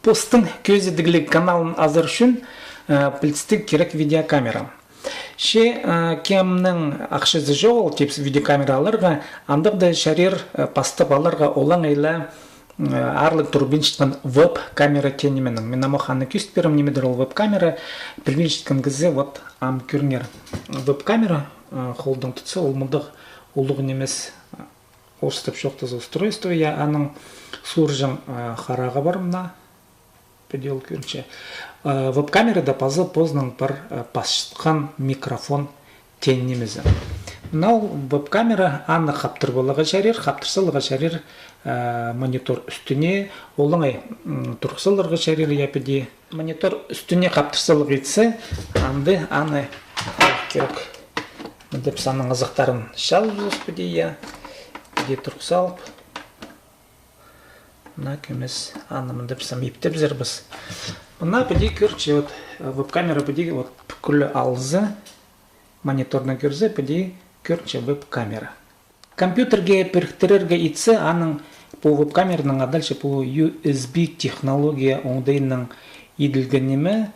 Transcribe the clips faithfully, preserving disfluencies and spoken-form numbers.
Постың кӧзідігліг каналын азар ӱчӱн, э, пілдістіг кирек видеокамера. Че, э, кемнің ахчазы чоғыл, тіпче, видеокамера аларға, андағ даа чарир, э, пастап аларға олаңай ла, э, аарлығ турбинчатхан веб-камера теен нименең. Мин амох аны кӧзіт пирем, нимедір ол веб-камера, пілбинчатхан кізі, вот, ам кӧріңер. Веб-камера, э, холдаң тутса, ол мындағ улуғ нимес, орыстап чоохтаза устройство, я, аның сурҷаң, э, харағы пар, мына. Піди ол кӧрінче. Э, веб-камерада паза позының пар, э, пасчатхан микрофон теен нимезі. Мына ол веб-камера, аны хаптырып аларға чарир, хаптыр саларға чарир, э, монитор ӱстӱне, олаңай, м, турғыс саларға чарир, я, піди. Монитор ӱстӱне хаптыр саларға итсе, анда аны, э, кирек. Мында піс аның азахтарын чалыбыс, піди, я. Піди турғыс салып. Мына кӧмес, аны мында піс ам иптебізербіс. Мына піди кӧрінче, вот, э, веб-камера піди, вот, пӱкӱлі алза, мониторнаң кӧрзе, піди кӧрінче веб-камера. Компьютерге піріктірерге итсе, аның пу веб-камераның, а дальше пу ю эс би технология оңдайынаң иділген ниме,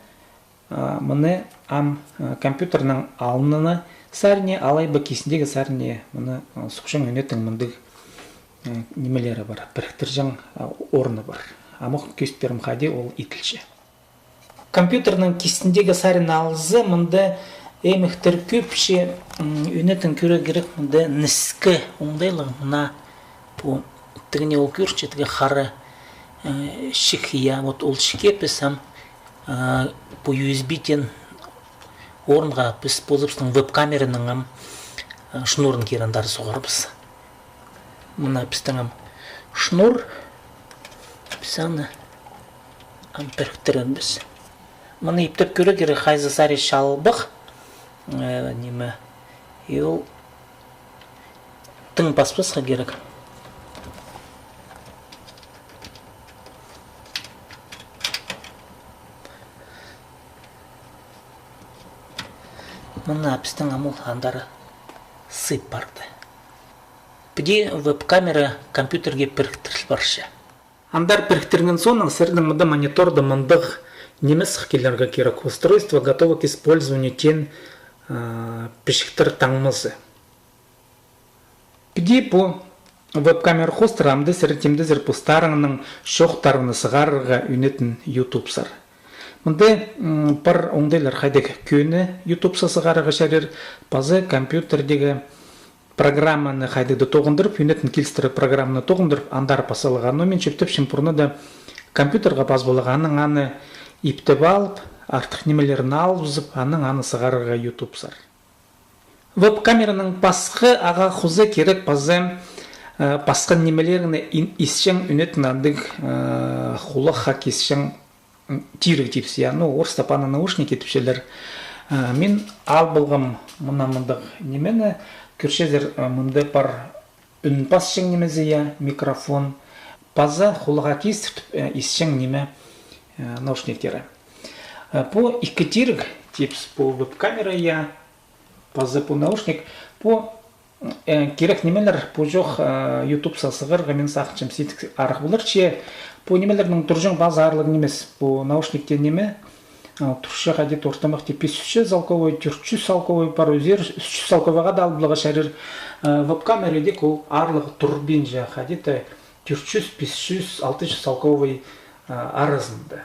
А, мыны ам, а, компьютернің алнына сарине, алай ба кистіндегі сарине, мыны, а, сухчаң ӱнетін мындағ, а, нимелері пар, піріктірҷең, а, орны пар. Амох кӧзіт пирем, хайди ол иділче. Компьютернің кистіндегі сарине алза, мында аймахтар кӧп че, м, ӱнетін кӧрерге кирек, мында ніске оңдайлығ, мына пу тігіне ол кӧрінче, тігі хара, э, чик, я, вот ол чикке піс ам, э, пу ю эс би теен орынға піс позыбыстың веб-камераның ам, э, шнурын кирі андар суғарбыс. Мына пістің ам шнур, піс аны ам піріктірербіс. Мыны иптеп кӧрерге кирек, хайзы сари чалбах, э, ниме, и ол тың паспасха кирек. Мына пістің ам ол андар сыйып парды. Піди веб-камера компьютерге піріктіріл парча. Андар піріктірген соонаң сірернің мында мониторда мындағ ниме сых килерге кирек: «Устройство готово к использованию» теен, а, пічіктер таңмазы. Піди пу веб-камера хоостыра амды сірер тимдезер постарыңның чоохтарыңны сығарарға ӱнетін ютубсар. Мында, м, пар оңдайлар, хайдағ кӧні ютубса сығарарға чарир, паза компьютердегі программаны хайдағ-да тоғындырып, ӱнетін килістіре программаны тоғындырып, андар пас саларға. Но мин чӧптепчем пурнада компьютерға пазып аларға, анаң аны иптеп алып, артых нимелерін алыбызып, анаң аны сығарарға ютубсар. Веб-камераның пасха ағаа хоза кирек паза, э, пасха нимелеріңні ин-, исчең ӱнетін андағ, э, хулахха кисчең, м, тиріг тіпче, я, ну, орыстап аны наушники тіпчелер. Э, мин ал полғам мына мындағ нимені, кӧрчезер, э, мында пар ӱн пасчаң нимезі, я, микрофон. Паза хулахха кистіртіп, э, исчең ниме, э, наушниктері. Э, пу ікі тиріг тіпче, пу веб-камера, я, паза пу наушник. Пу, э, кирек нимелер, пу чох, э, ютубса сығарға, мин сағынчам, сидік арах полар че. Пу нимелернің турҷаң пазы аарлығ нимес. Пу наушник теен ниме, э, турча хайди-да ортымахти пис чӱс салковай, тӧрт чӱс салковай пар, ӱзер ӱс чӱс салковайға даа алып аларға чарир. Э, веб-камера идӧк ол аарлығ турбинча, хайди-да тӧрт чӱс, пис чӱс, алты чӱс салковай, э, аразында.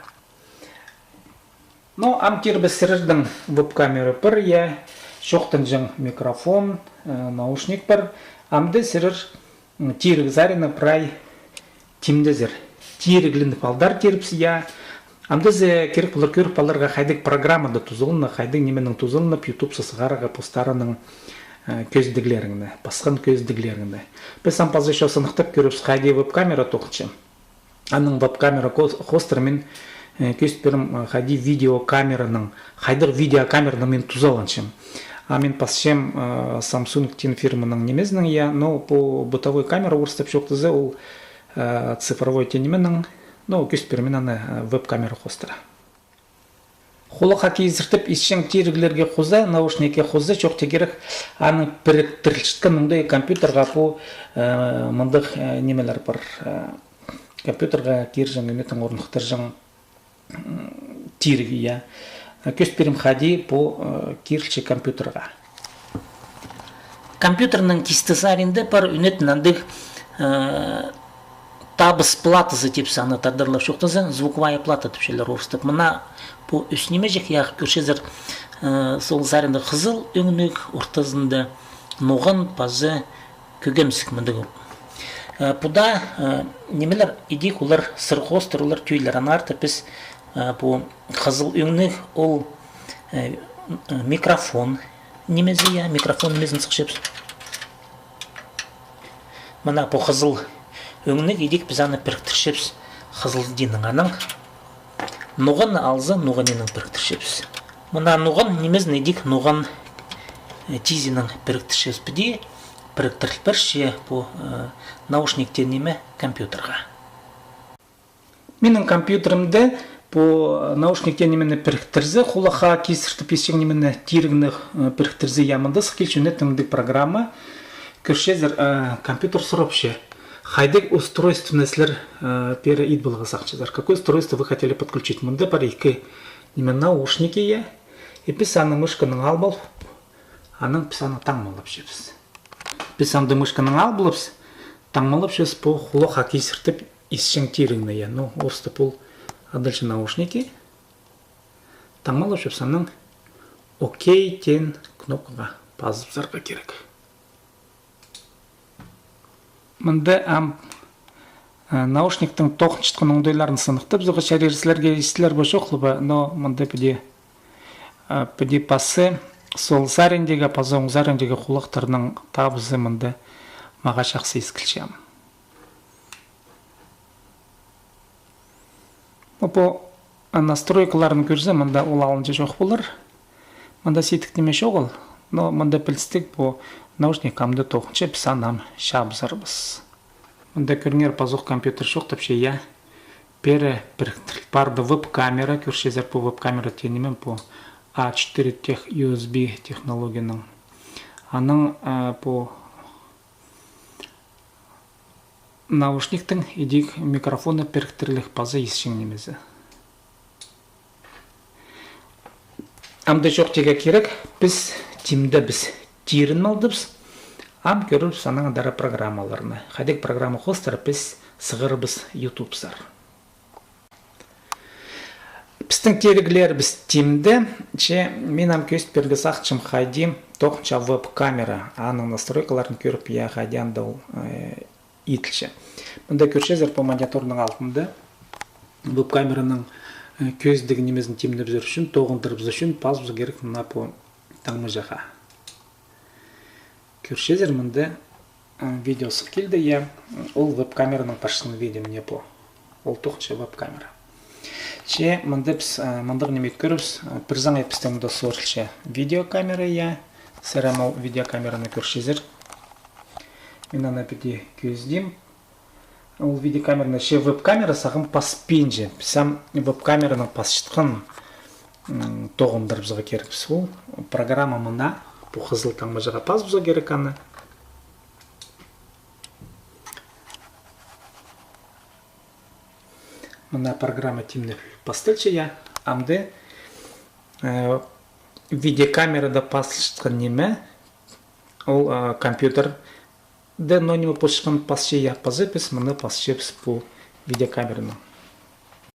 Но ам тирбіс сірернің веб-камера пар, я, чоохтанҷаң микрофон, э, наушник пар. Амды сірер, м, тиріг саринаң прай тимдезер. Тирігленіп алдар тирбіс, я. Амды зе кирек полар кӧріп аларға, хайдағ программада тузаланып, хайдағ нименең тузаланып, ютубса сығарарға постарыңның, э, кӧзідіглеріңні, пасхан кӧзідіглеріңні. Піс ам паза чох сыныхтап кӧрібіс, хайди веб-камера тоғынча. Аның веб-камера хос-, хоостыра мин, э, кӧзіт пирем, э, хайди видеокамераның, хайдағ видеокамераның мин тузаланчам. А мин пасчам, э, Samsung теен фирманың нимезінең, я, но пу бытовой камера, орыстап чоохтаза, ол, э, цифровой теен нименең, но кӧзіт пирем мин аны, э, веб-камера хоостыра. Хулахха кизіртіп исчең тиріглерге хоза, наушникке хоза, чоохтирға кирек, аның піріктірілчеткен мындағ компьютерға пу, э, мындағ, э, нимелер пар, э, компьютерға кирҷең, ӱнетін орныхтырҷаң тиріг, я. Кӧзіт пирем хайди пу, э, кирілче компьютерға. Компьютернің кисті саринда пар ӱнетін андағ, э, табыс платазы тіпче, аны тадарлап чоохтаза, звуковая плата тіпчелер орыстап. Мына пу ӱс нимеҷек, я, кӧрчезер, э, сол саринда хызыл ӧңніг, ортазында ноған паза кӧгемсік мындағ. Э, пу даа, э, нимелер идӧк олар сырхостар, олар тӧӧйлер. Аннаңар даа піс, э, пу хызыл ӧңніг ол, э, м-, э, микрофон нимезі, я, микрофон нимезін сыхчабыс. Мына пу хызыл ӧңніг идӧк піс аны піріктірчебіс хызыл тиинең, анаң ноғанны алза, ноғаннаң піріктірчебіс. Мына ноған нимезін идӧк ноған, э, тизінең піріктірчебіс. Піди піріктіріл парча пу, э, наушник теен ниме компьютерға. Минің компьютерімде пу, э, наушник теен нимені піріктірзе, хулахха кизіртіп исчең нимені тирігнең, э, піріктірзе, я, мында сых килче ӱнетін андағ программа. Кӧрчезер, э, компьютер сурапча: хайдағ устройствоны сірер, э, пеер ит поларға сағынчазар? Какое устройство вы хотели подключить? Мында пар ікі ниме, наушники, я. И піс аны мышканаң алып алып, анаң піс аны таңмалапчабыс. Піс аны мышканаң алып алыбыс, таңмалапчабыс пу хулахха кизіртіп исчең тирігні, я. Ну, орыстап ол адалча наушники. Таңмалапчабыс, анаң окей теен кнопкаға пазыбызарға кирек. Мында ам, э, наушниктің тоғынчатхан оңдайларын сыныхтабызарға чарир. Сірерге истілер бе, чох ла ба, но мында піди, э, піди пасса, сол сариндағы паза оң сариндағы хулахтарның табызы мында мағаа чахсы искілче. Пу, а, настройкаларын кӧрзе, мында ол алынҷа чох полар. Мында сидік ниме чоғыл, но мында пілістіг, пу наушник амды тоғынча, піс аны ам чаабызарбыс. Мында кӧріңер, пазох компьютер чоохтапча, я. Пеер піріктіріл парды веб-камера, кӧрчезер, пу веб-камера теен ниме, пу А четыре тех, ю эс би технологияның. Анаң, а, пу наушниктің идӧк микрофоны піріктіріліг паза исчең нимезі. Амды чоохтирға кирек, піс тимде піс тирін алдыбыс, ам кӧрербіс анаң андар программаларны. Хайдағ программа хоостыра піс сығарарбыс ютубсар. Пістің тиріглерібіс тимде, че мин ам кӧзіт пирерге сағынчам, хайди тоғынча веб-камера, аның настройкаларын кӧріп, я, хайди анда ол, э, иділче. Мында кӧрчезер, пу мониторның алтында веб-камераның, э, кӧзідіг нимезін тимнебізер ӱчӱн, тоғындырыбызар ӱчӱн пазыбызарға кирек мына пу таңмаҷахха. Кӧрчезер, мында, э, видео сых килді, я. Ол веб-камераның пасчатхан видео, мына пу. Ол тоғынча веб-камера. Че мында піс, э, мындағ ниме кӧрербіс, э, пір саңай пістің мында сурылча видеокамера, я. Сірер ам ол видеокамераны кӧрчезер. Мин аны піди кӧзідим. Ол видеокамераны, че веб-камера сағам паспинча. Піс ам веб-камераның пасчатхан, м, тоғындырыбызарға кирекпіс. Ол программа мына, пу хызыл таңмаҷахха пазыбызарға кирек аны. Мына программа тимнеп пасталча, я. Амды, э, видеокамерада пасчатхан ниме, ол, э, компьютер Де, но ниме пасчатхан пасча, я, паза піс мыны пасчабыс пу видеокамераның.